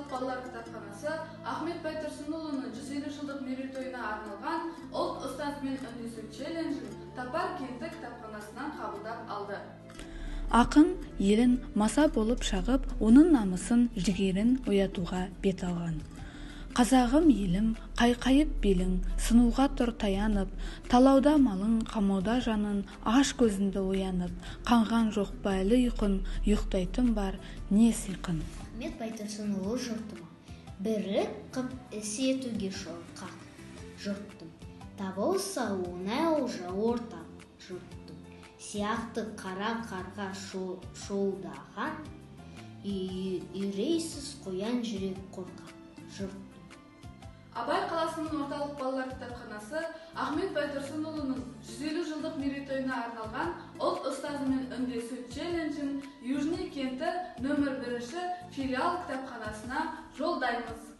орталық балалар кітапханасы Ахмет Байтұрсынұлының 150 жылдық мерейтойына арналған «Ұлт ұстазымен үндесу» челленджін Топар кенті кітапханасынан қабылдап алды. Ақын елін маса болып шағып, оның намысын, жігерін оятуға бет алған. Қазағым елім, қайқайып белің, сынуға тұр таянып, талауда малың, қамауда жаның, аш көзіңді оянып, қанған жоқ па әлі ұйқың, ұйықтайтын бар не сиқың? Ахмет Байтұрсынұлы жұртыма бірлік қып іс етуге шорқақ жұрттым, табылса оңай олжа ортақ жұрттым, сияқты қара қарға шуылдаған үрейсіз қоян жүрек қорқақ жұрттым. Абай қаласының орталық балалар кітапханасы Ахмет Байтұрсынұлының 150 жылдық мерейтойына арналған «Ұлт ұстазымен үндесу» челленджін Южный кенті нөмір 1 филиал кітапханасына жолдаймыз.